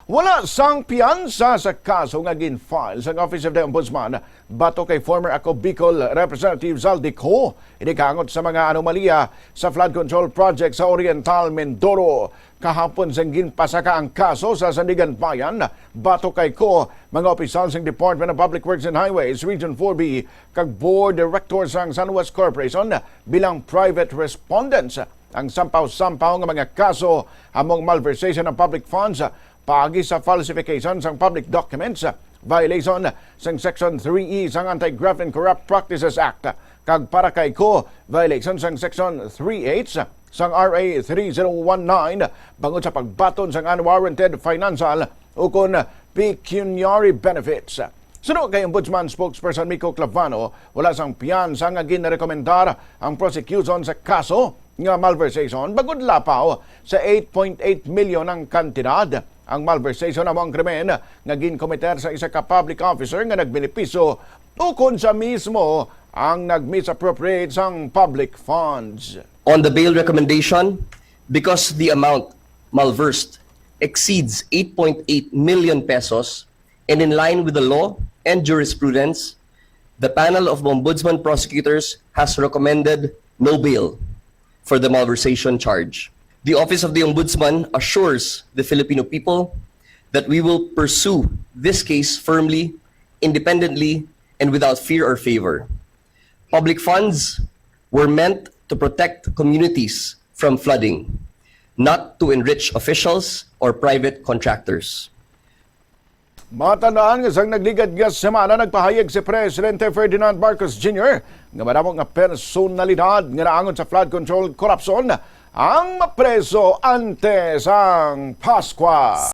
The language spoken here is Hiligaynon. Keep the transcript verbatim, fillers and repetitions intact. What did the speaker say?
Wala sang piyansa sa kaso nga gin-file sang Office of the Ombudsman batok kay former Ako Bicol Representative Zaldy Co. Ini kaangot sa mga anomalya sa flood control project sa Oriental Mindoro. Kahapon sang ginpasaka ang kaso sa Sandiganbayan batok kay Co. Mga opisyal sang Department of Public Works and Highways Region four B kag Board Director sang San West Corporation bilang private respondents. Ang sampaw-sampaw nga mga kaso among malversation ng public funds, paagi sa falsification sang public documents, violation sang Section three E sang Anti-Graft and Corrupt Practices Act, kag para kay Co, violation sang Section three H sang R A three zero one nine bangod sa pagbaton sang unwarranted financial ukon pecuniary benefits. Suno kay Ombudsman Spokesperson Miko Clavano, wala sang piyansa nga ginrekomendar ang prosecution sa kaso nga malversation, bangod lapaw sa eight point eight million ang kantidad. Ang malversation amo ang krimen nga ginkomiter sa isa ka public officer nga nagbenepisyo ukon siya mismo ang nag-misappropriate sang public funds. On the bail recommendation, because the amount malversed exceeds eight point eight million pesos, and in line with the law and jurisprudence, the panel of Ombudsman prosecutors has recommended no bail for the malversation charge. The Office of the Ombudsman assures the Filipino people that we will pursue this case firmly, independently, and without fear or favor. Public funds were meant to protect communities from flooding, not to enrich officials or private contractors. Matandaan nga sang nagligad nga semana, nagpahayag si Presidente Ferdinand Marcos Junior nga madamo nga personalidad nga naangon sa flood control corruption ang mapreso antes sang Paskwa.